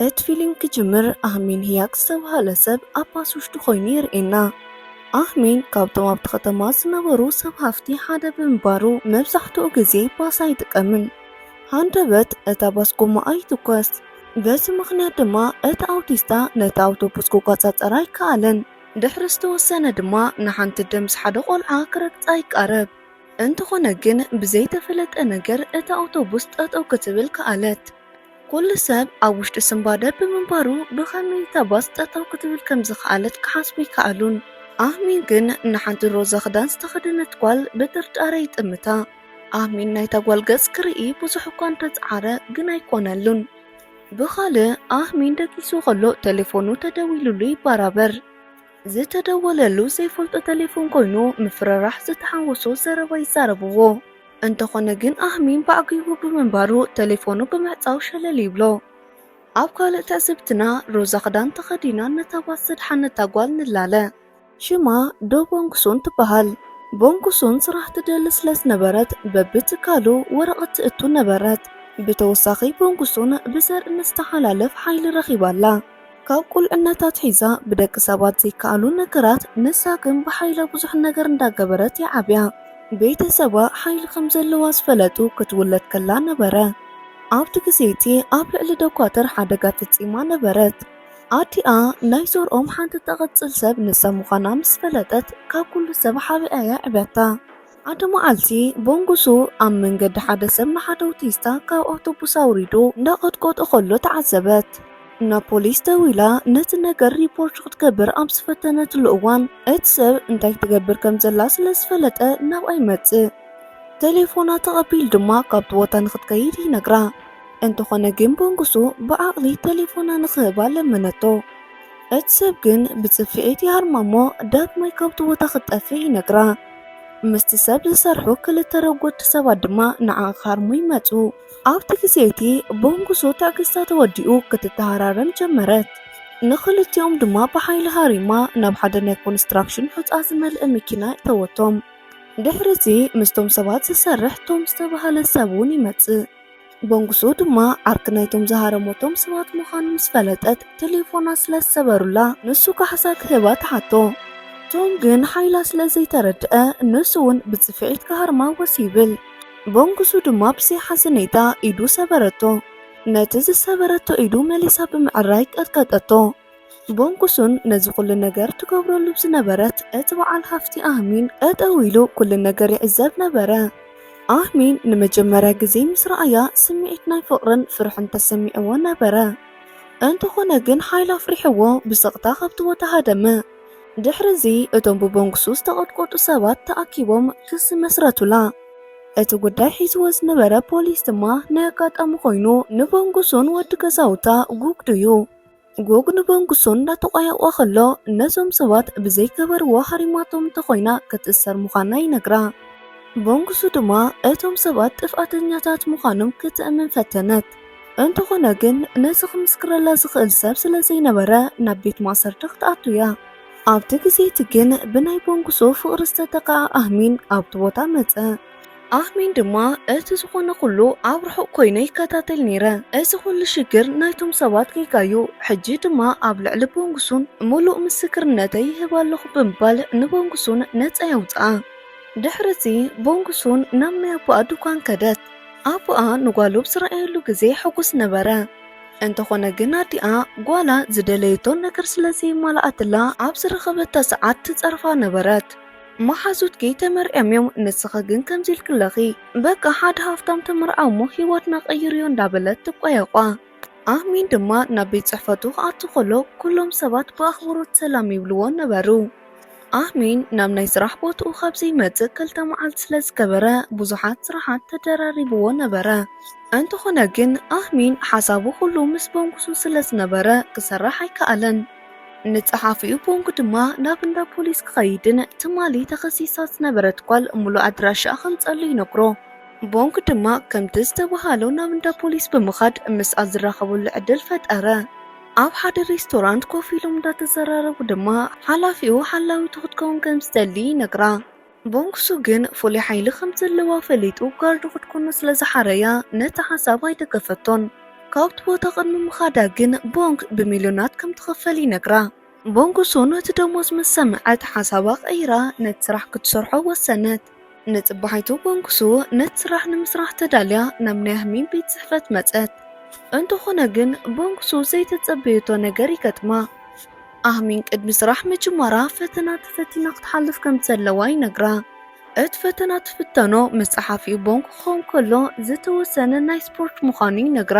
እቲ ፊልም ክጅምር፣ ኣህሚን ህያክ ዝተባህለ ሰብ ኣብ ባስ ውሽጢ ኮይኑ የርእየና። ኣህሚን ካብቶም ኣብቲ ከተማ ዝነበሩ ሰብ ሃፍቲ ሓደ ብምንባሩ፣ መብዛሕትኡ ግዜ ባስ ኣይጥቀምን። ሃንደበት እታ ባስ ጎማኣ ይትኮስ። በዚ ምኽንያት ድማ እቲ ኣውቲስታ ነቲ ኣውቶቡስ ክቆጻጸር ኣይከኣለን። ድሕሪ ዝተወሰነ ድማ ንሓንቲ ኣደ ምስ ሓደ ቆልዓ ክረግጻ ይቃረብ። እንተኾነ ግን ብዘይተፈለጠ ነገር እታ ኣውቶቡስ ጠጠው ክትብል ከኣለት። ኩሉ ሰብ ኣብ ውሽጢ ስንባደ ብምንባሩ ብኸመይ እታ ባስ ጠጠው ክትብል ከም ዝኸኣለት ክሓስቡ ኣይከኣሉን። ኣህሚን ግን ንሓንቲ ሮዛ ክዳን ዝተኸደነት ጓል ብጥርጣረ ይጥምታ። ኣህሚን ናይታ ጓል ገጽ ክርኢ ብዙሕ እኳ እንተጸዓረ ግን ኣይኮነሉን። ብኻልእ ኣህሚን ደቂሱ ከሎ ቴሌፎኑ ተደዊሉሉ ይበራበር። ዝተደወለሉ ዘይፈልጦ ቴሌፎን ኮይኑ ምፍርራሕ ዝተሓወሶ ዘረባ ይዛረብዎ። እንተኾነ ግን ኣህሚን ባዕጊጉ ብምንባሩ ቴሌፎኑ ብምዕጻው ሸለል ይብሎ። ኣብ ካልእ ትዕዝብትና ሮዛ ክዳን ተኸዲና ነታ ባስ ዘድሓነታ ጓል ንላለ። ሽማ ዶ ቦንግሱን ትበሃል። ቦንግሱን ስራሕ ትደሊ ስለ ዝነበረት በብትካሉ ወረቐት ትእቱ ነበረት። ብተወሳኺ ቦንግሱን ብዘርኢ ንዝተሓላለፍ ሓይሊ ረኺባላ። ካብ ቁልዕነታ ኣትሒዛ ብደቂ ሰባት ዘይከኣሉ ነገራት ንሳ ግን ብሓይላ ብዙሕ ነገር እንዳገበረት ይዓብያ። ቤተሰባ ሓይሊ ከም ዘለዋ ዝፈለጡ ክትውለድ ከላ ነበረ። ኣብቲ ግዜ እቲ ኣብ ልዕሊ ደኳትር ሓደጋ ፈጺማ ነበረት። ኣዲኣ ናይ ዘርኦም ሓንቲ ተቐጽል ሰብ ንሳ ምዃና ምስ ፈለጠት ካብ ኩሉ ሰብ ሓቢኣ እያ ኣዕብያታ። ሓደ መዓልቲ ቦንጉሱ ኣብ መንገዲ ሓደ ሰብ ንሓደ ኣውቲስታ ካብ ኣውቶቡስ ኣውሪዱ እንዳቐጥቀጦ ከሎ ተዓዘበት። ናብ ፖሊስ ደዊላ ነቲ ነገር ሪፖርት ክትገብር ኣብ ዝፈተነትሉ እዋን እቲ ሰብ እንታይ ትገብር ከም ዘላ ስለ ዝፈለጠ ናብኣ ይመጽእ። ቴሌፎና ተቐቢሉ ድማ ካብቲ ቦታ ንክትከይድ ይነግራ። እንተኾነ ግን ቦንጉሱ ብዓቕሊ ቴሌፎና ንክህባ ለመነቶ። እቲ ሰብ ግን ብጽፍዒት ይሃርማ እሞ ዳግማይ ካብቲ ቦታ ክትጠፍእ ይነግራ። ምስቲ ሰብ ዝሰርሑ ክልተ ረጎድቲ ሰባት ድማ ንዓ ክሃርሙ ይመጹ። ኣብቲ ግዜ እቲ ቦንጉሱ ትዕግስታ ተወዲኡ ክትተሃራረም ጀመረት። ንኽልቲኦም ድማ ብሓይሊ ሃሪማ ናብ ሓደ ናይ ኮንስትራክሽን ሑጻ ዝመልአ መኪና እተወቶም። ድሕሪ እዚ ምስቶም ሰባት ዝሰርሕ ቶም ዝተባህለ ሰብ እውን ይመጽእ። ቦንጉሱ ድማ ዓርኪ ናይቶም ዝሃረመቶም ሰባት ምዃኑ ምስ ፈለጠት ቴሌፎና ስለ ዝሰበሩላ ንሱ ካሕሳ ክህባ ትሓቶ። ቶም ግን ሓይላ ስለ ዘይተረድአ ንሱ እውን ብጽፍዒት ክሃርማ ወስ ይብል። ቦንጉሱ ድማ ብዘይ ሓዘኔታ ኢዱ ሰበረቶ። ነቲ ዝሰበረቶ ኢዱ መሊሳ ብምዕራይ ቀጥቀጠቶ። ቦንጉሱን ነዚ ኩሉ ነገር ትገብረሉ ዝነበረት እቲ በዓል ሃፍቲ ኣህሚን ጠጠው ኢሉ ኩሉ ነገር ይዕዘብ ነበረ። ኣህሚን ንመጀመርያ ግዜ ምስ ረኣያ ስምዒት ናይ ፍቕርን ፍርሕን ተሰሚዕዎ ነበረ። እንተኾነ ግን ሓይላ ኣፍሪሕዎ ብስቕታ ካብቲ ቦታ ሃደመ። ድሕሪ እዚ እቶም ብቦንጉሱ ዝተቐጥቀጡ ሰባት ተኣኪቦም ክሲ መስረቱላ። እቲ ጉዳይ ሒዝዎ ዝነበረ ፖሊስ ድማ ናይ ኣጋጣሚ ኮይኑ ንቦንጉሱን ወዲ ገዛውታ ጉግ ድዩ ጉግ ንቦንጉሱን እንዳተቋየቖ ከሎ ነዞም ሰባት ብዘይ ገበርዎ ሃሪማቶም እንተኾይና ክትእሰር ምዃና ይነግራ። ቦንጉሱ ድማ እቶም ሰባት ጥፍኣተኛታት ምዃኖም ክትእምን ፈተነት። እንተኾነ ግን ነዚ ክምስክረላ ዝኽእል ሰብ ስለ ዘይነበረ ናብ ቤት ማእሰርቲ ክትኣቱ እያ። ኣብቲ ግዜ እቲ ግን ብናይ ቦንጉሱ ፍቕሪ ዝተጠቕዐ ኣህሚን ኣብቲ ቦታ መጸ። ኣህሚን ድማ እቲ ዝኾነ ኩሉ ኣብ ርሑቕ ኮይነ ይከታተል ነይረ። እዚ ኩሉ ሽግር ናይቶም ሰባት ጌጋ እዩ። ሕጂ ድማ ኣብ ልዕሊ ቦንጉሱን ምሉእ ምስክርነተይ ይህብ ኣለኹ ብምባል ንቦንጉሱን ነጻ የውጽኣ። ድሕሪ እዚ ቦንጉሱን ናብ ናይ ኣቦኣ ድኳን ከደት። ኣቦኣ ንጓሉ ብዝረኣየሉ ግዜ ሕጉስ ነበረ። እንተኾነ ግን ኣዲኣ ጓላ ዝደለየቶ ነገር ስለ ዘየማልኣትላ ኣብ ዝረኸበታ ሰዓት ትጸርፋ ነበረት። መሓዙትኪ ተመርዕዮም እዮም፣ ንስኺ ግን ከምዚ ኢልኪ ኣለኺ። በቃ ሓደ ሃፍታም ተመርዓው እሞ ህይወትና ቀይርዮ እንዳበለት ትቋየቋ። ኣህሚን ድማ ናብ ቤት ጽሕፈቱ ክኣቱ ከሎ ኩሎም ሰባት ብኣኽብሮት ሰላም ይብልዎ ነበሩ። ኣህሚን ናብ ናይ ስራሕ ቦትኡ ካብ ዘይመጽእ ክልተ መዓልቲ ስለ ዝገበረ ብዙሓት ስራሓት ተደራሪብዎ ነበረ። እንተኾነ ግን ኣህሚን ሓሳቡ ኩሉ ምስ ቦንጉሱ ስለ ዝነበረ ክሰርሕ ኣይከኣለን። ንጸሓፊኡ ቦንግ ድማ ናብ እንዳ ፖሊስ ክኸይድን ትማሊ ተኸሲሳ ዝነበረት ጓል ምሉእ ኣድራሻኣ ከምጸሉ ይነግሮ። ቦንግ ድማ ከምቲ ዝተባሃሎ ናብ እንዳ ፖሊስ ብምኻድ ምስኣ ዝራኸበሉ ዕድል ፈጠረ። ኣብ ሓደ ሬስቶራንት ኮፍ ኢሎም እንዳተዘራረቡ ድማ ሓላፊኡ ሓላዊቱ ክትከውን ከም ዝደሊ ይነግራ። ቦንግሱ ግን ፍሉይ ሓይሊ ከም ዘለዋ ፈሊጡ ጋርዱ ክትኮኖ ስለ ዝሓረያ ነቲ ሓሳብ ኣይደገፈቶን። ካብቲ ቦታ ቅድሚ ምኻዳ ግን ቦንግ ብሚልዮናት ከም ትኽፈል ይነግራ። ቦንግ ሱ ነቲ ደሞዝ ምስ ሰምዐት ሓሳባ ቀይራ ነቲ ስራሕ ክትሰርሖ ወሰነት። ንጽባሒቱ ቦንግ ሱ ነቲ ስራሕ ንምስራሕ ተዳልያ ናብ ናይ ኣህሚን ቤት ጽሕፈት መጸት። እንተኾነ ግን ቦንግ ሱ ዘይተጸበየቶ ነገር ይገጥማ። ኣህሚን ቅድሚ ስራሕ ምጅማራ ፈተና ተፈቲና ክትሓልፍ ከም ዘለዋ ይነግራ። እቲ ፈተና ትፍተኖ ምስ ጸሓፊኡ ቦንግ ክኸውን ከሎ ዝተወሰነ ናይ ስፖርት ምዃኑ ይነግራ።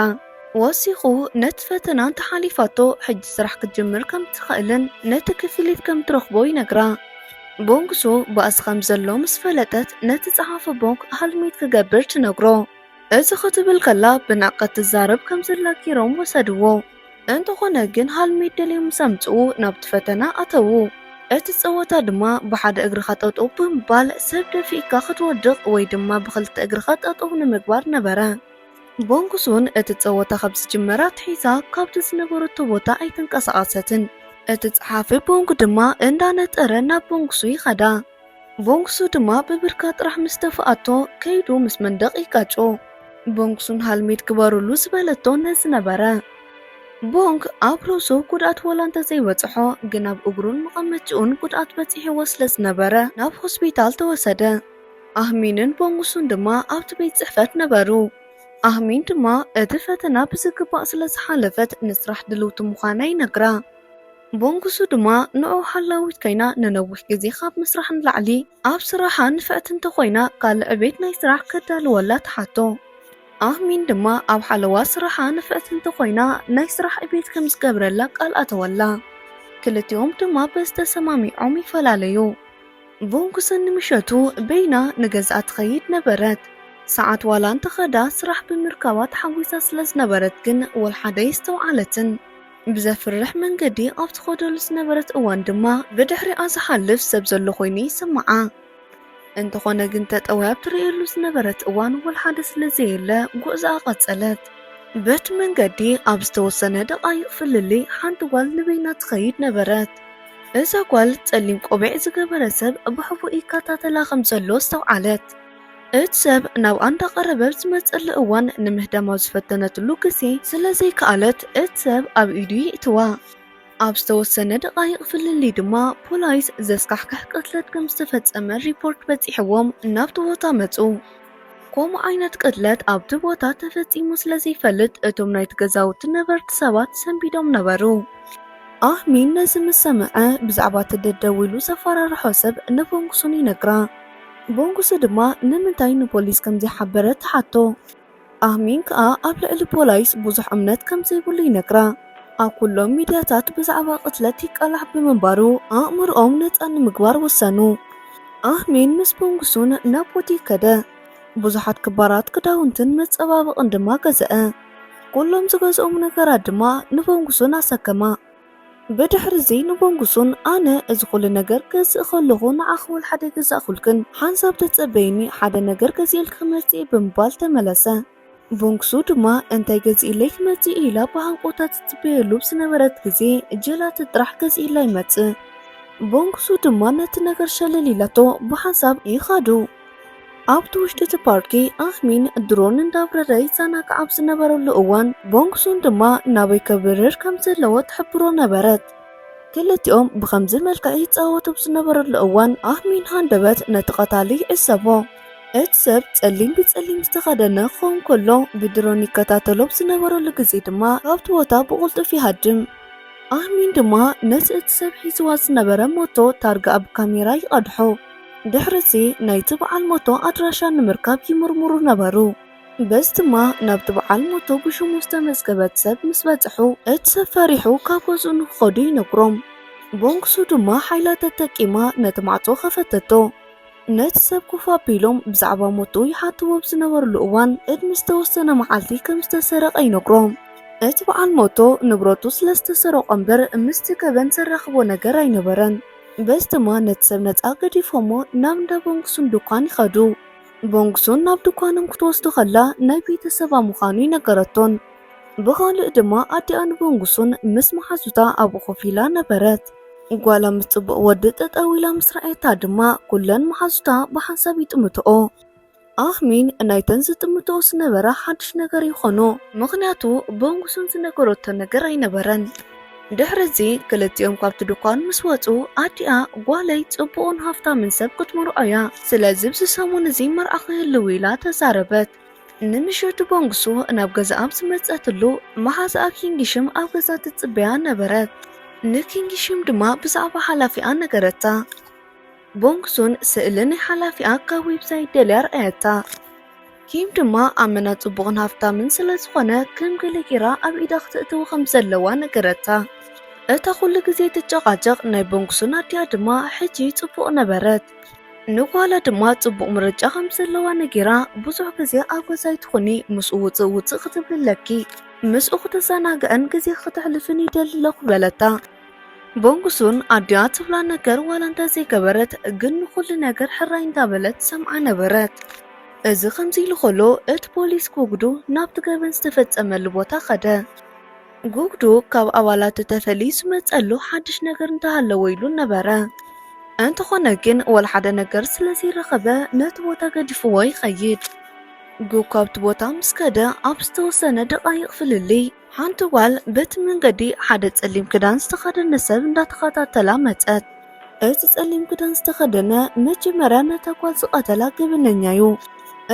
ወሲኹ ነቲ ፈተና እንተሓሊፋቶ ሕጂ ስራሕ ክትጅምር ከም ትኽእልን ነቲ ክፍሊት ከም ትረኽቦ ይነግራ። ቦንግ ሱ ባእሲ ከም ዘሎ ምስ ፈለጠት ነቲ ጸሓፊ ቦንግ ሃልሜት ክገብር ትነግሮ። እዚ ክትብል ከላ ብንዕቀት ትዛረብ ከም ዘላ ጌሮም ወሰድዎ። እንተኾነ ግን ሃልሜት ደልዮም ምስ ኣምጽኡ ናብቲ ፈተና ኣተዉ። እቲ ጸወታ ድማ ብሓደ እግርኻ ጠጠው ብምባል ሰብ ደፊእካ ክትወድቕ ወይ ድማ ብኽልተ እግርኻ ጠጠው ንምግባር ነበረ። ቦንግ ሱን እቲ ጸወታ ካብ ዝጅመራ ኣትሒዛ ካብቲ ዝነበረቶ ቦታ ኣይተንቀሳቐሰትን። እቲ ጸሓፊ ቦንግ ድማ እንዳነጠረ ናብ ቦንግ ሱ ይኸዳ። ቦንግ ሱ ድማ ብብርካ ጥራሕ ምስ ደፍኣቶ ከይዱ ምስ መንደቕ ይጋጮ። ቦንግ ሱን ሃልሜት ግበሩሉ ዝበለቶ ነዚ ነበረ። ቦንግ ኣብ ርእሱ ጉድኣት ዋላ እንተዘይበጽሖ ግን ኣብ እግሩን መቐመጭኡን ጉድኣት በጺሕዎ ስለ ዝነበረ ናብ ሆስፒታል ተወሰደ። ኣህሚንን ቦንግ ሱን ድማ ኣብቲ ቤት ጽሕፈት ነበሩ። ኣህሚን ድማ እቲ ፈተና ብዝግባእ ስለ ዝሓለፈት ንስራሕ ድልውቲ ምዃና ይነግራ። ቦንግ ሱ ድማ ንዑ ሓላዊት ኮይና ንነዊሕ ግዜ ካብ ምስራሕ ንላዕሊ ኣብ ስራሓ ንፍዕቲ እንተኾይና ካልእ ዕቤት ናይ ስራሕ ከዳልወላ ትሓቶ። ኣህሚን ድማ ኣብ ሓለዋ ስራሓ ንፍዕቲ እንተኾይና ናይ ስራሕ ዕቤት ከም ዝገብረላ ቃል ኣተወላ። ክልቲኦም ድማ በዚ ተሰማሚዖም ይፈላለዩ። ቦንግ ሱን ንምሸቱ በይና ንገዝኣ ትኸይድ ነበረት። ሰዓት ዋላ እንተኸዳ ስራሕ ብምርካባ ተሓጒሳ ስለ ዝነበረት ግን ወልሓደ የስተውዓለትን። ብዘፍርሕ መንገዲ ኣብ ትኸደሉ ዝነበረት እዋን ድማ ብድሕሪኣ ዝሓልፍ ሰብ ዘሎ ኮይኑ ይስምዓ። እንተኾነ ግን ተጠውያ ኣብ ትርእየሉ ዝነበረት እዋን ወልሓደ ስለ ዘየለ ጉዕዞኣ ቀጸለት። በቲ መንገዲ ኣብ ዝተወሰነ ደቓይቕ ፍልልይ ሓንቲ ጓል ንበይና ትኸይድ ነበረት። እዛ ጓል ጸሊም ቆቢዕ ዝገበረ ሰብ ብሕቡእ ይከታተላ ከም ዘሎ ኣስተውዓለት። እቲ ሰብ ናብኣ እንዳቐረበ ኣብ ዝመጸሉ እዋን ንምህዳም ኣብ ዝፈተነትሉ ግዜ ስለ ዘይከኣለት እቲ ሰብ ኣብ ኢዱ የእትዋ። ኣብ ዝተወሰነ ደቓይቕ ፍልልይ ድማ ፖላይስ ዘስካሕክሕ ቅትለት ከም ዝተፈጸመ ሪፖርት በጺሕዎም ናብቲ ቦታ መጹ። ከምኡ ዓይነት ቅትለት ኣብቲ ቦታ ተፈጺሙ ስለ ዘይፈልጥ እቶም ናይቲ ገዛውቲ ነበርቲ ሰባት ሰንቢዶም ነበሩ። ኣህሚን ነዚ ምስ ሰምዐ ብዛዕባ እቲ ደደው ኢሉ ዘፈራርሖ ሰብ ንቦንግ ሱን ይነግራ። ቦንግ ሱ ድማ ንምንታይ ንፖሊስ ከም ዘይሓበረ ትሓቶ። ኣህሚን ከኣ ኣብ ልዕሊ ፖላይስ ብዙሕ እምነት ከም ዘይብሉ ይነግራ። ኣብ ኩሎም ሚድያታት ብዛዕባ ቅትለት ይቃላሕ ብምንባሩ ኣእምርኦም ነጻ ንምግባር ወሰኑ። ኣህሚን ምስ ቦንግ ሱን ናብ ቦቲክ ከደ። ብዙሓት ክባራት ክዳውንትን መጸባበቕን ድማ ገዝአ። ኩሎም ዝገዝኦም ነገራት ድማ ንቦንግ ሱን ኣሰከማ። ብድሕሪ እዚ ንቦንግ ሱን ኣነ እዚ ኩሉ ነገር ገዝእ ከለኹ ንዓኺ ወልሓደ ገዛእኹልክን፣ ሓንሳብ ተጸበይኒ ሓደ ነገር ገዚኤልኪ ክመጽእ እየ ብምባል ተመለሰ። ቦንግ ሱ ድማ እንታይ ገዚእለይ ክመጽእ ኢላ ብሃንቆታ ትጽበየሉ ብዝነበረት ግዜ ጀላቲ ጥራሕ ገዚእላ ይመጽእ። ቦንግ ሱ ድማ ነቲ ነገር ሸለል ኢላቶ ብሓንሳብ ይኻዱ። ኣብቲ ውሽጢ እቲ ፓርኪ ኣህሚን ድሮን እንዳብረረ ይዘናጋዕ ኣብ ዝነበረሉ እዋን ቦንግ ሱን ድማ ናበይ ከብርር ከም ዘለዎ ትሕብሮ ነበረት። ክልቲኦም ብኸምዚ መልክዕ ይጻወቱ ኣብ ዝነበረሉ እዋን ኣህሚን ሃንደበት ነቲ ቀታሊ ይዕዘቦ። እቲ ሰብ ጸሊም ብጸሊም ዝተኸደነ ክኸውን ከሎ ብድሮን ይከታተሎ ኣብ ዝነበረሉ ግዜ ድማ ካብቲ ቦታ ብቕልጡፍ ይሃድም። ኣህሚን ድማ ነቲ እቲ ሰብ ሒዝዋ ዝነበረ ሞቶ ታርጋ ኣብ ካሜራ ይቐድሖ። ድሕሪ እዚ ናይቲ በዓል ሞቶ ኣድራሻ ንምርካብ ይምርምሩ ነበሩ። በዚ ድማ ናብቲ በዓል ሞቶ ብሽሙ ዝተመዝገበት ሰብ ምስ በጽሑ እቲ ሰብ ፈሪሑ ካብ ገዝኡ ንክኸዱ ይነግሮም። ቦንግ ሱ ድማ ሓይላ ተጠቂማ ነቲ ማዕጾ ከፈተቶ። ነቲ ሰብ ኮፍ ኣቢሎም ብዛዕባ ሞቱ ይሓትዎ ኣብ ዝነበርሉ እዋን ቅድሚ ዝተወሰነ መዓልቲ ከም ዝተሰረቐ ይነግሮም። እቲ በዓል ሞቶ ንብረቱ ስለ ዝተሰረቆ እምበር ምስቲ ገበን ዘራኽቦ ነገር ኣይነበረን። በዚ ድማ ነቲ ሰብ ነጻ ገዲፎሞ ናብ እንዳ ቦንግ ሱን ድኳን ይኸዱ። ቦንግ ሱን ናብ ድኳኖም ክትወስዶ ከላ ናይ ቤተሰባ ምዃኑ ይነገረቶን። ብኻልእ ድማ ኣዲኣ ንቦንግ ሱን ምስ መሓዙታ ኣብኡ ኮፍ ኢላ ነበረት። ጓላ ምስ ጽቡቕ ወዲ ጠጠው ኢላ ምስ ረኣየታ ድማ ኩለን መሓዙታ ብሓንሳብ ይጥምትኦ። ኣህሚን ናይተን ዝጥምተኦ ዝነበራ ሓድሽ ነገር ይኾኖ፣ ምኽንያቱ ቦንግሱን ዝነገረቶ ነገር ኣይነበረን። ድሕሪ እዚ ክልቲኦም ካብቲ ድኳን ምስ ወጹ፣ ኣዲኣ፣ "ጓለይ ጽቡቕን ሃፍታምን ሰብ ክትምርዖ እያ፣ ስለዚ ኣብዚ ሰሙን እዚ መርዓ ክህልው" ኢላ ተዛረበት። ንምሸቱ ቦንግሱ ናብ ገዛ ኣብ ዝመጸትሉ፣ መሓዛኣ ኪንግሽም ኣብ ገዛ ትጽበያ ነበረት። ንኪንግሽም ድማ ብዛዕባ ሓላፊኣ ነገረታ። ቦንግሱን ስእሊ ናይ ሓላፊኣ ካብ ዌብሳይት ደልያ ኣርኣየታ። ኪም ድማ ኣመና ጽቡቕን ሃፍታምን ስለ ዝኾነ፣ ከም ገለ ጌራ ኣብ ኢዳ ክተእትዎ ከም ዘለዋ ነገረታ። እታ ኩሉ ግዜ ትጨቓጨቕ ናይ ቦንግሱን ኣዲኣ ድማ ሕጂ ጽቡቕ ነበረት። ንጓላ ድማ ጽቡቕ ምርጫ ከም ዘለዋ ነጊራ፣ "ብዙሕ ግዜ ኣብ ገዛ ኣይትኹኒ፣ ምስኡ ውጽእ ውጽእ ክትብሊ ኣለኪ። ምስኡ ክትዘናግዕን ግዜ ክተሕልፍን ይደሊ ኣለኹ" በለታ። ቦንግሱን ኣዲኣ ትብላ ነገር ዋላ እንተ ዘይገበረት፣ ግን ንኹሉ ነገር ሕራይ እንዳበለት ትሰምዓ ነበረት። እዚ ከምዚ ኢሉ ከሎ፣ እቲ ፖሊስ ጉግዱ ናብቲ ገበን ዝተፈጸመሉ ቦታ ከደ። ጉግዱ ካብ ኣባላቱ ተፈልዩ ዝመጸሉ ሓድሽ ነገር እንተሃለወ ኢሉ ነበረ። እንተኾነ ግን፣ ወላ ሓደ ነገር ስለ ዘይረኸበ፣ ነቲ ቦታ ገዲፍዎ ይኸይድ። ጉግ ካብቲ ቦታ ምስ ከደ፣ ኣብ ዝተወሰነ ደቓይቕ ፍልልይ፣ ሓንቲ ጓል በቲ መንገዲ ሓደ ጸሊም ክዳን ዝተኸደነ ሰብ እንዳተኸታተላ መጸት። እቲ ጸሊም ክዳን ዝተኸደነ መጀመርያ ነታ ጓል ዝቐተላ ገበነኛ እዩ።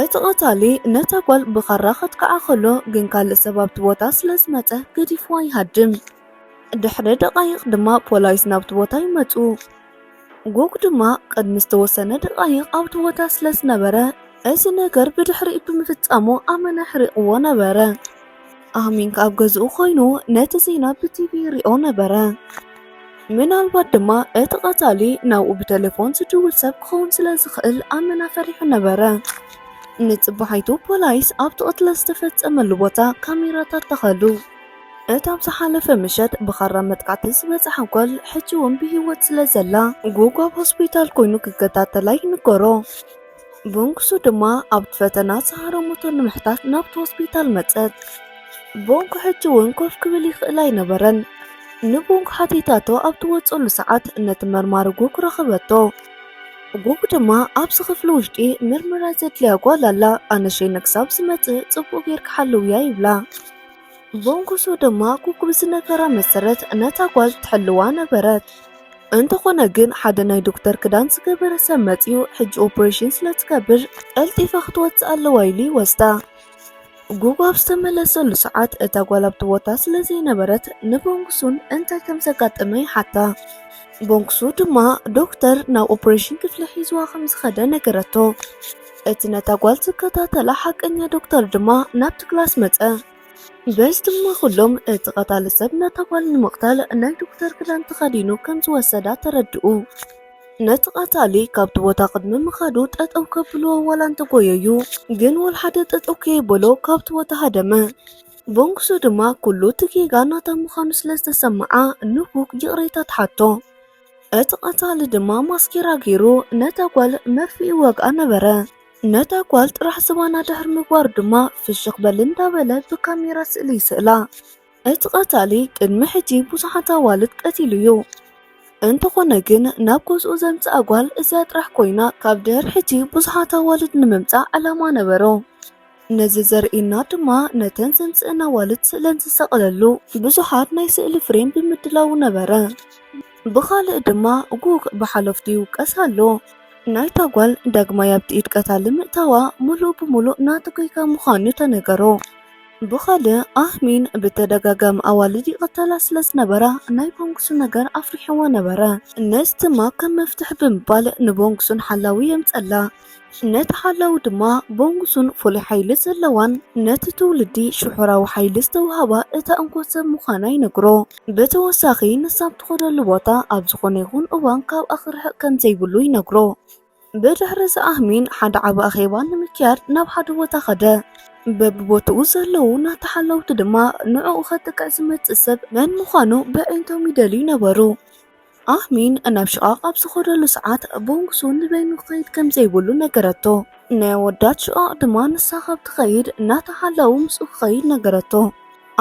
እቲ ቀታሊ ነታ ጓል ብኻራ ከጥቅዓ ከሎ፣ ግን ካልእ ሰብ ኣብቲ ቦታ ስለ ዝመጸ ገዲፍዋ ይሃድም። ድሕሪ ደቓይቕ ድማ ፖላይስ ናብቲ ቦታ ይመጹ። ጉግ ድማ ቅድሚ ዝተወሰነ ደቓይቕ ኣብቲ ቦታ ስለ ዝነበረ፣ እዚ ነገር ብድሕሪኡ ብምፍጻሙ ኣመና ኣሕሪቕዎ ነበረ። ኣህሚን ከኣ ኣብ ገዝኡ ኮይኑ ነቲ ዜና ብቲቪ ይሪኦ ነበረ። ምናልባት ድማ እቲ ቀታሊ ናብኡ ብቴሌፎን ዝድውል ሰብ ክኸውን ስለ ዝኽእል ኣመና ፈሪሑ ነበረ። ንጽባሒቱ ፖላይስ ኣብቲ ቅትለት ዝተፈጸመሉ ቦታ ካሜራታት ተኸሉ። እታ ኣብ ዝሓለፈ ምሸት ብኻራ መጥቃዕቲ ዝበጽሓ ጓል ሕጂ እውን ብህይወት ስለ ዘላ፣ ጉግ ኣብ ሆስፒታል ኮይኑ ክከታተላ ይንገሮ። ቦንግሱ ድማ ኣብቲ ፈተና ዝሃረመቶ ንምሕታት ናብቲ ሆስፒታል መጸት። ቦንግ ሕጂ እውን ኮፍ ክብል ይኽእል ኣይነበረን። ንቦንግ ሓቲታቶ ኣብ ትወጸሉ ሰዓት ነቲ መርማሪ ጉግ ረኸበቶ። ጉግ ድማ ኣብዚ ክፍሊ ውሽጢ ምርመራ ዘድልያ ጓል ኣላ፣ ኣነ ሸይነ ክሳብ ዝመጽእ ጽቡቕ ጌርኪ ሓልውያ ይብላ። ቦንግሱ ድማ ጉግ ብዝነገራ መሰረት ነታ ጓል ትሕልዋ ነበረት። እንተኾነ ግን ሓደ ናይ ዶክተር ክዳን ዝገበረ ሰብ መጺኡ ሕጂ ኦፕሬሽን ስለ ትገብር ቀልጢፋ ክትወጽእ ኣለዋ ኢሉ ይወስዳ። ጉግ ኣብ ዝተመለሰሉ ሰዓት እታ ጓል ኣብቲ ቦታ ስለ ዘይነበረት ንቦንግሱን እንታይ ከም ዘጋጠመ ይሓታ። ቦንግሱ ድማ ዶክተር ናብ ኦፕሬሽን ክፍሊ ሒዝዋ ከም ዝኸደ ነገረቶ። እቲ ነታ ጓል ዝከታተላ ሓቀኛ ዶክተር ድማ ናብቲ ክላስ መጸ። በዚ ድማ ኩሎም እቲ ቀታሊ ሰብ ነታ ጓል ንምቕታል ናይ ዶክተር ክዳን ተኸዲኑ ከም ዝወሰዳ ተረድኡ። ነቲ ቀታሊ ካብቲ ቦታ ቅድሚ ምኻዱ ጠጠው ከብልዎ ዋላ እንተጎየዩ፣ ግን ወላ ሓደ ጠጠው ከየበሎ ካብቲ ቦታ ሃደመ። ቦንግሱ ድማ ኩሉ እቲ ጌጋ ናታ ምዃኑ ስለ ዝተሰምዓ ንጉግ ይቕሬታ ትሓቶ። እቲ ቀታሊ ድማ ማስኬራ ገይሩ ነታ ጓል መርፍእ ይወግኣ ነበረ። ነታ ጓል ጥራሕ ዝባና ድሕሪ ምግባሩ ድማ ፍሽኽ በል እንዳበለ ብካሜራ ስእሊ ይስእላ። እቲ ቀታሊ ቅድሚ ሕጂ ብዙሓት ኣዋልድ ቀቲሉ እዩ። እንተኾነ ግን ናብ ገዝኡ ዘምጽኣ ጓል እዚኣ ጥራሕ ኮይና፣ ካብ ድሕሪ ሕጂ ብዙሓት ኣዋልድ ንምምጻእ ዕላማ ነበሮ። ነዚ ዘርእየና ድማ ነተን ዘምጽእን ኣዋልድ ስእለን ዝሰቕለሉ ብዙሓት ናይ ስእሊ ፍሬም ብምድላዉ ነበረ። ብኻልእ ድማ ጉግ ብሓለፍቱ ይውቀስ ኣሎ። ናይታ ጓል ዳግማይ ኣብቲ ኢድ ቀታሊ ምእታዋ ሙሉእ ብሙሉእ ናቱ ጌጋ ምዃኑ ተነገሮ። ብኻልእ ኣህሚን ብተደጋጋሚ ኣዋልድ ይቐተላ ስለ ዝነበራ ናይ ቦንግሱ ነገር ኣፍሪሕዎ ነበረ። ነዚ ድማ ከም መፍትሒ ብምባል ንቦንግሱን ሓላዊ የምጸላ። ነቲ ሓላዊ ድማ ቦንግሱን ፍሉይ ሓይሊ ዘለዋን ነቲ ትውልዲ ሽሑራዊ ሓይሊ ዝተዋህባ እታ እንኮ ሰብ ምዃና ይነግሮ። ብተወሳኺ ንሳ ኣብ ትኸደሉ ቦታ ኣብ ዝኾነ ይኹን እዋን ካብኣ ክርሕቕ ከም ዘይብሉ ይነግሮ። ብድሕሪ እዚ ኣህሚን ሓደ ዓቢ ኣኼባ ንምክያድ ናብ ሓደ ቦታ ኸደ። በብቦትኡ ዘለዉ ናታ ሓለውቲ ድማ ንዕኡ ኸጥቅዕ ዝመጽእ ሰብ መን ምዃኑ ብዕይንቶም ይደልዩ ነበሩ። ኣህሚን ናብ ሽቓቕ ኣብ ዝኸደሉ ሰዓት ቦንግሱ ንበይኑ ክኸይድ ከም ዘይብሉ ነገረቶ። ናይ ኣወዳት ሽቓቕ ድማ ንሳ ካብ ትኸይድ ናታ ሓላዊ ምስኡ ክኸይድ ነገረቶ።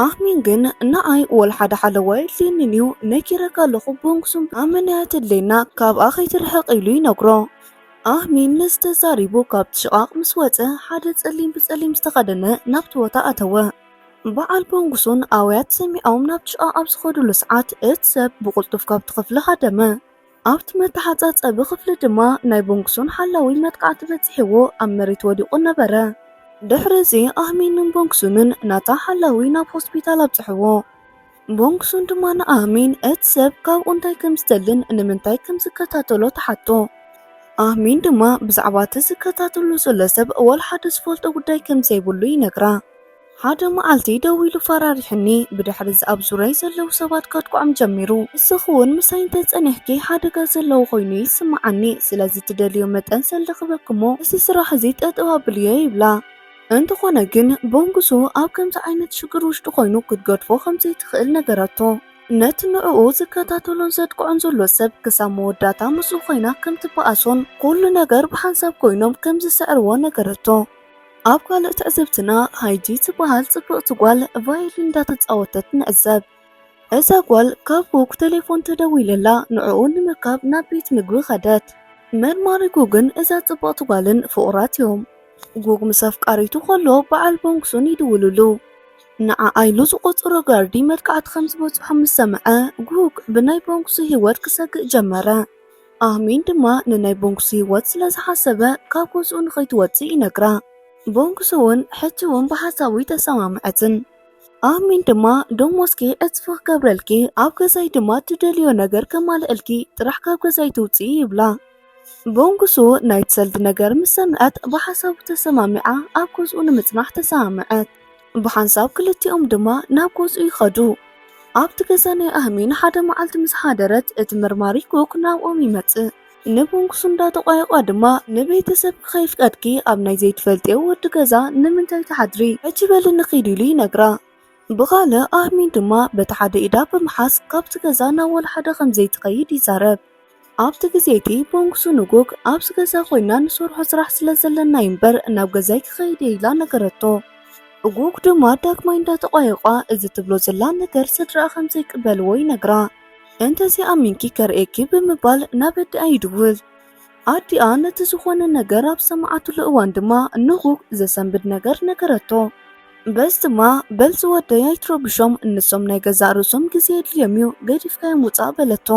ኣህሚን ግን ንዓይ ወላ ሓደ ሓለዋይ የድልየንን እዩ፣ ነጊረካ ኣለኹ ቦንግሱ ኣመና እያ ተድልየና፣ ካብኣ ከይትርሕቕ ኢሉ ይነግሮ። ኣህሚን ነዚ ተዛሪቡ ካብቲ ሽቓቕ ምስ ወጸ፣ ሓደ ጸሊም ብጸሊም ዝተኸደነ ናብቲ ቦታ ኣተወ። በዓል ቦንግሱን ኣውያት ሰሚዖም ናብቲ ሽቓቕ ኣብ ዝኸድሉ ሰዓት፣ እቲ ሰብ ብቕልጡፍ ካብቲ ክፍሊ ሃደመ። ኣብቲ መተሓጻጸቢ ክፍሊ ድማ ናይ ቦንግሱን ሓላዊ መጥቃዕቲ በጺሕዎ ኣብ መሬት ወዲቑ ነበረ። ድሕሪ እዚ ኣህሚንን ቦንግሱንን ናታ ሓላዊ ናብ ሆስፒታል ኣብጽሕዎ። ቦንግሱን ድማ ንኣህሚን እቲ ሰብ ካብኡ እንታይ ከም ዝደልን ንምንታይ ከም ዝከታተሎ ተሓቶ። ኣህሚን ድማ ብዛዕባ እቲ ዝከታተሎ ዘሎ ሰብ ወላ ሓደ ዝፈልጦ ጉዳይ ከም ዘይብሉ ይነግራ። ሓደ መዓልቲ ደዊሉ ፈራሪሕኒ፣ ብድሕሪ እዚ ኣብ ዙርያይ ዘለዉ ሰባት ከጥቅዖም ጀሚሩ። ንስኺ እውን ምሳይ እንተጸኒሕኪ ሓደጋ ዘለዎ ኮይኑ ይስምዓኒ፣ ስለዚ ትደልዮ መጠን ሰልዲ ክበኪ እሞ እዚ ስራሕ እዚ ጠጠው ኣብልዮ ይብላ። እንተኾነ ግን ቦንግሱ ኣብ ከምዚ ዓይነት ሽግር ውሽጢ ኮይኑ ክትገድፎ ከም ዘይትኽእል ነገረቶ። ነቲ ንዕኡ ዝከታተሎን ዘጥቅዖን ዘሎ ሰብ ክሳብ መወዳእታ ምስኡ ኮይና ከም ትበኣሶን ኩሉ ነገር ብሓንሳብ ኮይኖም ከም ዝስዕርዎ ነገረቶ። ኣብ ካልእ ትዕዝብትና ሃይጂ ትበሃል ጽብቕቲ ጓል ቫዮሊን እንዳተጻወተት ንዕዘብ። እዛ ጓል ካብ ጉግ ቴሌፎን ተደዊለላ ንዕኡ ንምርካብ ናብ ቤት ምግቢ ከደት። መርማሪ ጉግን እዛ ጽብቕቲ ጓልን ፍቑራት እዮም። ጉግ ምስ ኣፍቃሪቱ ከሎ በዓል ቦንግሱን ይድውልሉ። ንዓኣ ኢሉ ዝቖጸሮ ጋርዲ መጥቃዕቲ ከም ዝበጽሖ ምስ ሰምዐ፣ ጉግ ብናይ ቦንግሱ ህይወት ክሰግእ ጀመረ። ኣህሚን ድማ ንናይ ቦንግሱ ህይወት ስለ ዝሓሰበ ካብ ገዝኡ ንኸይትወጽእ ይነግራ። ቦንግሱ እውን ሕጂ እውን ብሓሳቡ ኣይተሰማምዐትን። ኣህሚን ድማ ደሞዝኪ ዕጽፊ ክገብረልኪ፣ ኣብ ገዛይ ድማ ትደልዮ ነገር ከማልአልኪ ጥራሕ ካብ ገዛይ ትውጽኢ ይብላ። ቦንግሱ ናይቲ ሰልዲ ነገር ምስ ሰምዐት ብሓሳቡ ተሰማሚዓ ኣብ ገዝኡ ንምጽናሕ ተሰማምዐት። ብሓንሳብ ክልቲኦም ድማ ናብ ገዝኡ ይኸዱ። ኣብቲ ገዛ ናይ ኣህሚን ሓደ መዓልቲ ምስ ሓደረት እቲ መርማሪ ጉግ ናብኦም ይመጽእ። ንቦንግሱ እንዳተቋየቋ ድማ ንቤተሰብኪ ከይፍቀድኪ ኣብ ናይ ዘይትፈልጥዮ ወዲ ገዛ ንምንታይ ትሓድሪ? ሕጂ በሊ ንኺድ ኢሉ ይነግራ። ብኻልእ ኣህሚን ድማ በቲ ሓደ ኢዳ ብምሓዝ ካብቲ ገዛ ናብ ወላ ሓደ ከም ዘይትኸይድ ይዛረብ። ኣብቲ ግዜ እቲ ቦንግሱ ንጉግ ኣብዚ ገዛ ኮይና ንሰርሖ ስራሕ ስለ ዘለና እዩ እምበር ናብ ገዛይ ክኸይድ እየ ኢላ ነገረቶ። ጉግ ድማ ዳግማይ እንዳተቋየቋ እዚ ትብሎ ዘላ ነገር ስድራኣ ከም ዘይቅበልዎ ይነግራ። እንተዘይኣሚንኪ ከርእየኪ ብምባል ናብ ኣዲኣ ይድውል። ኣዲኣ ነቲ ዝኾነ ነገር ኣብ ሰማዓትሉ እዋን ድማ ንጉግ ዘሰንብድ ነገር ነገረቶ። በዚ ድማ በል ዝወደይ ኣይትረብሾም፣ ንሶም ናይ ገዛእ ርእሶም ግዜ የድልዮም እዩ፣ ገዲፍካዮም ውጻእ በለቶ።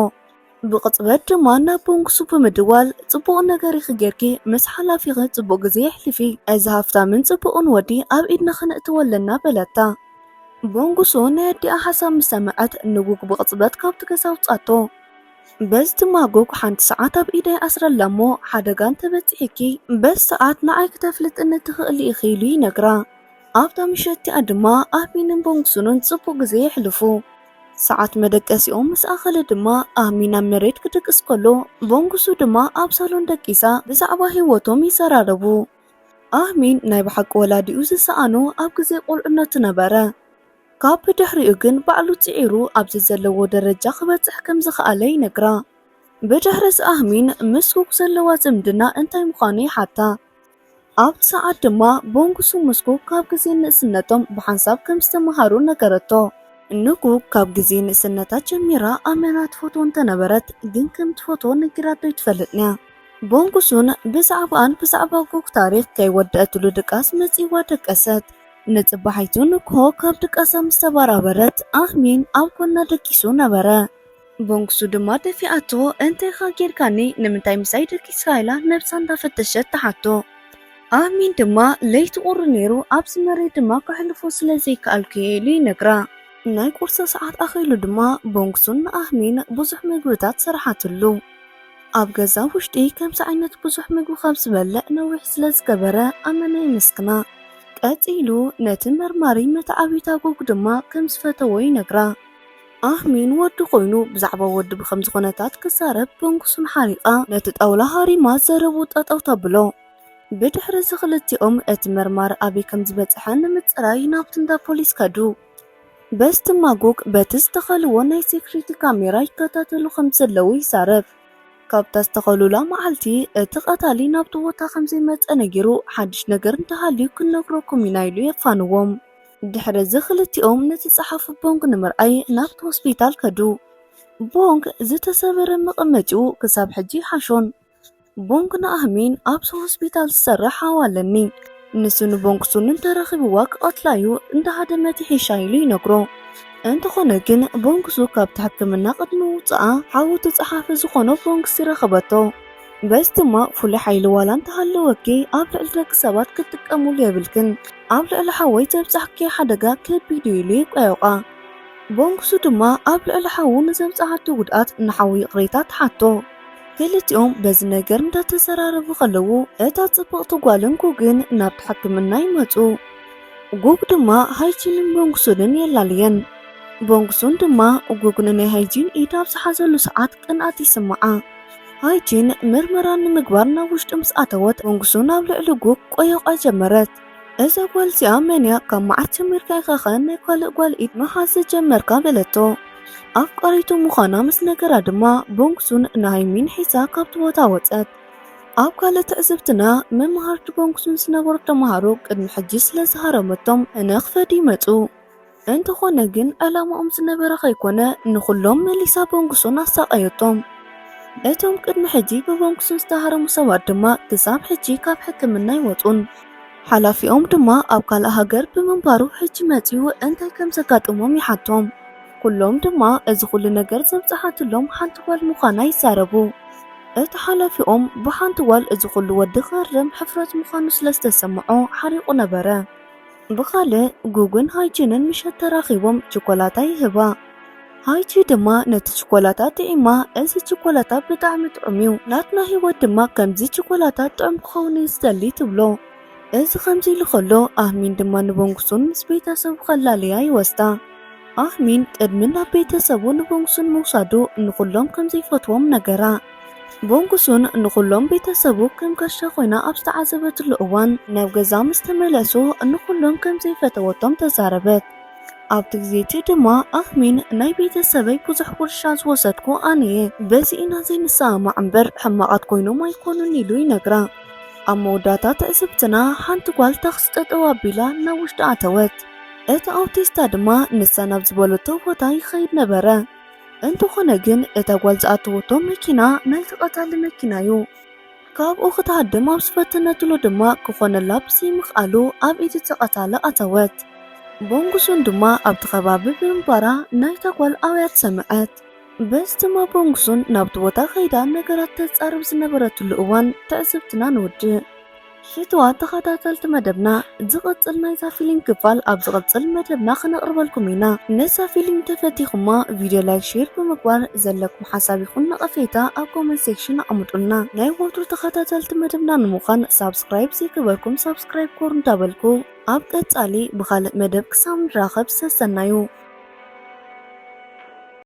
ብቕጽበት ድማ ናብ ቦንግሱ ብምድዋል ጽቡቕ ነገር ኢኺ ጌርኪ፣ ምስ ሓላፊኺ ጽቡቕ ግዜ የሕልፊ፣ እዚ ሃፍታምን ጽቡቕን ወዲ ኣብ ኢድና ከነእትዎ ኣለና በለታ። ቦንግሱ ናይ ኣዲኣ ሓሳብ ምስ ሰምዐት ንጉግ ብቕጽበት ካብቲ ገዛ ኣውጻቶ። በዚ ድማ ጉግ ሓንቲ ሰዓት ኣብ ኢዳ ይኣስረላ እሞ ሓደጋ እንተበጺሕኪ በዚ ሰዓት ንዓይ ክተፍልጥኒ ትኽእሊ ኢኺ ኢሉ ይነግራ። ኣብታ ምሸት እቲኣ ድማ ኣህሚንን ቦንግሱንን ጽቡቕ ግዜ የሕልፉ። ሰዓት መደቀሲኦም ምስ ኣኸለ ድማ ኣህሚን ኣብ መሬት ክድቅስ ከሎ ቦንግሱ ድማ ኣብ ሳሎን ደቂሳ ብዛዕባ ህይወቶም ይዘራረቡ። ኣህሚን ናይ ብሓቂ ወላዲኡ ዝሰኣኖ ኣብ ግዜ ቁልዕነቱ ነበረ። ካብ ብድሕሪኡ ግን ባዕሉ ጽዒሩ ኣብዚ ዘለዎ ደረጃ ክበጽሕ ከም ዝኸኣለ ይነግራ። ብድሕሪ እዚ ኣህሚን ምስ ጉግ ዘለዋ ዝምድና እንታይ ምዃኑ ይሓታ። ኣብቲ ሰዓት ድማ ቦንግሱ ምስ ጉግ ካብ ግዜ ንእስነቶም ብሓንሳብ ከም ዝተመሃሩ ነገረቶ። ንጉግ ካብ ግዜ ንእስነታ ጀሚራ ኣመና ትፈትዎ እንተነበረት ግን ከም ትፈትዎ ነጊራቶ ኣይትፈልጥን'ያ። ቦንግሱን ብዛዕባኣን ብዛዕባ ጉግ ታሪኽ ከይወደአትሉ ድቃስ መጺእዋ ደቀሰት። ንጽባሒቱ ንግሆ ካብ ድቃሳ ምስ ተበራበረት ኣህሚን ኣብ ጎና ደቂሱ ነበረ። ቦንግሱ ድማ ደፊኣቶ፣ "እንታይኻ ጌርካኒ? ንምንታይ ምሳይ ደቂስካ?" ኢላ ነብሳ እንዳፈተሸት ትሓቶ። ኣህሚን ድማ፣ "ለይቲ ቁሪ ነይሩ፣ ኣብዚ መሬት ድማ ከሕልፎ ስለ ዘይከኣልኩ እየ" ኢሉ ይነግራ። ናይ ቁርሲ ሰዓት ኣኺሉ ድማ ቦንግሱን ንኣህሚን ብዙሕ ምግብታት ሰራሓትሉ። ኣብ ገዛ ውሽጢ ከምዚ ዓይነት ብዙሕ ምግቢ ካብ ዝበልዕ ነዊሕ ስለ ዝገበረ ኣመና የመስግና። ቀጺሉ ነቲ መርማሪ መተዓቢታ ጉግ ድማ ከም ዝፈተዎ ይነግራ። ኣህሚን ወዲ ኮይኑ ብዛዕባ ወዲ ብኸምዚ ኩነታት ክዛረብ ቦንግሱን ሓሪቓ ነቲ ጣውላ ሃሪማ ዘረቡ ጠጠው ተብሎ። ብድሕሪ እዚ ክልቲኦም እቲ መርማሪ ኣበይ ከም ዝበጽሐ ንምጽራይ ናብቲ እንዳ ፖሊስ ከዱ። በዚ ድማ ጉግ በቲ ዝተኸልዎ ናይ ሴኩሪቲ ካሜራ ይከታተሉ ከም ዘለዉ ይዛረብ። ካብታ ዝተኸሉላ መዓልቲ እቲ ቀታሊ ናብቲ ቦታ ከም ዘይመጸ ነጊሩ ሓድሽ ነገር እንተሃልዩ ክንነግረኩም ኢና ኢሉ የፋንዎም። ድሕሪ እዚ ክልቲኦም ነቲ ጸሓፊ ቦንግ ንምርኣይ ናብቲ ሆስፒታል ከዱ። ቦንግ ዝተሰበረ መቐመጪኡ ክሳብ ሕጂ ይሓሾን። ቦንግ ንኣህሚን ኣብዚ ሆስፒታል ዝሰርሕ ሓው ኣለኒ። ንሱ ንቦንግሱን እንተረኺብዋ ክቐትላ እዩ፣ እንዳሃደመት ይሕሻ ኢሉ ይነግሮ። እንተኾነ ግን ቦንግሱ ካብቲ ሕክምና ቅድሚ ምውፅኣ ሓው እቲ ጸሓፊ ዝኾኖ ቦንግስ ይረኸበቶ። በዚ ድማ ፍሉይ ሓይሊ ዋላ እንተሃለወኪ ኣብ ልዕሊ ደቂ ሰባት ክትጥቀሙሉ የብልክን። ኣብ ልዕሊ ሓወይ ዘብጻሕኪ ሓደጋ ከቢድ እዩ ኢሉ ይቆየቋ። ቦንግሱ ድማ ኣብ ልዕሊ ሓዉ ንዘብጻሓቶ ጉድኣት ንሓዉ ይቕሬታ ትሓቶ። ክልቲኦም በዚ ነገር እንዳተዘራረቡ ከለዉ እታ ጽብቕቲ ጓልን ጉግን ናብቲ ሕክምና ይመጹ። ጉግ ድማ ሃይቺንን ቦንግሱንን የላልየን። ቦንግሱን ድማ ጉግ ንናይ ሃይጂን ኢድ ኣብ ዝሓዘሉ ሰዓት ቅንኣት ይስምዓ። ሃይጂን ምርመራ ንምግባር ናብ ውሽጢ ምስ ኣተወት ቦንግሱን ኣብ ልዕሊ ጉግ ቆየቋ ጀመረት። እዛ ጓል እዚኣ መን እያ? ካብ መዓስ ጀሚርካ ኢኻ ኸ ናይ ካልእ ጓል ኢድ ምሓዝ ዝጀመርካ? በለቶ። ኣፍቃሪቱ ምዃና ምስ ነገራ ድማ ቦንግሱን ንሃይሚን ሒዛ ካብቲ ቦታ ወጸት። ኣብ ካልእ ትዕዝብትና መምሃርቲ ቦንግሱን ዝነበሩ ተምሃሮ ቅድሚ ሕጂ ስለ ዝሃረመቶም ንኽፈድ ይመጹ። እንተኾነ ግን ዕላማኦም ዝነበረ ከይኮነ ንኹሎም መሊሳ ቦንግሱን ኣሳቐየቶም። እቶም ቅድሚ ሕጂ ብቦንግሱን ዝተሃረሙ ሰባት ድማ ክሳብ ሕጂ ካብ ሕክምና ኣይወጹን። ሓላፊኦም ድማ ኣብ ካልእ ሃገር ብምንባሩ ሕጂ መጺኡ እንታይ ከም ዘጋጠሞም ይሓቶም። ኩሎም ድማ እዚ ኩሉ ነገር ዘብጽሓትሎም ሓንቲ ጓል ምዃና ይዛረቡ። እቲ ሓላፊኦም ብሓንቲ ጓል እዚ ኩሉ ወዲ ክህረም ሕፍረት ምዃኑ ስለ ዝተሰምዖ ሓሪቑ ነበረ። ብኻልእ ጉግን ሃይጂንን ምሸት ተራኺቦም ቸኮላታ ይህባ። ሃይጂ ድማ ነቲ ቸኮላታ ጥዒማ፣ "እዚ ቸኮላታ ብጣዕሚ ጥዑም እዩ፣ ናትና ህይወት ድማ ከምዚ ቸኮላታ ጥዑም ክኸውን እዩ ዝደሊ" ትብሎ። እዚ ከምዚ ኢሉ ከሎ ኣህሚን ድማ ንቦንግሱን ምስ ቤተሰቡ ከላልያ ይወስዳ። ኣህሚን ቅድሚ ናብ ቤተሰቡ ንቦንግሱን ምውሳዱ ንኹሎም ከም ዘይፈትዎም ነገራ። ቦንግሱን ንኹሎም ቤተሰቡ ከም ጋሻ ኮይና ኣብ ዝተዓዘበትሉ እዋን ናብ ገዛ ምስ ተመለሱ ንኹሎም ከም ዘይፈተወቶም ተዛረበት። ኣብቲ ግዜ እቲ ድማ ኣህሚን ናይ ቤተሰበይ ብዙሕ ጉርሻ ዝወሰድኩ ኣነ እየ፣ በዚ ኢና ዘይንሰማማዕ እምበር ሕማቓት ኮይኖም ኣይኮኑን ኢሉ ይነግራ። ኣብ መወዳእታ ትዕዝብትና ሓንቲ ጓል ታክሲ ጠጠው ኣቢላ ናብ ውሽጢ ኣተወት። እቲ ኣውቲስታ ድማ ንሳ ናብ ዝበለቶ ቦታ ይኸይድ ነበረ። እንተኾነ ግን እታ ጓል ዝኣተወቶ መኪና ናይቲ ቀታሊ መኪና እዩ። ካብኡ ክትሃድም ኣብ ዝፈተነትሉ ድማ ክኾነላ ብዘይምኽኣሉ ኣብ ኢድ እቲ ቀታሊ ኣተወት። ቦንግሱን ድማ ኣብቲ ከባቢ ብምንባራ ናይታ ጓል ኣውያት ሰምዐት። በዚ ድማ ቦንግሱን ናብቲ ቦታ ከይዳ ነገራት ተጻርብ ዝነበረትሉ እዋን ትዕዝብትና ንውድእ። ሽትዋ ተኸታተልቲ መደብና፣ ዝቕጽል ናይዛ ፊልም ክፋል ኣብ ዝቕጽል መደብና ክነቕርበልኩም ኢና። ነዛ ፊልም ተፈቲኹማ ቪድዮ ላይክ፣ ሼር ብምግባር ዘለኩም ሓሳብ ይኹን ነቐፌታ ኣብ ኮመንት ሴክሽን ኣቐምጡልና። ናይ ወትሩ ተኸታተልቲ መደብና ንምዃን ሳብስክራይብ ዘይገበርኩም ሳብስክራይብ ግበሩ እንዳበልኩ ኣብ ቀጻሊ ብኻልእ መደብ ክሳብ ንራኸብ ሰሰናዩ።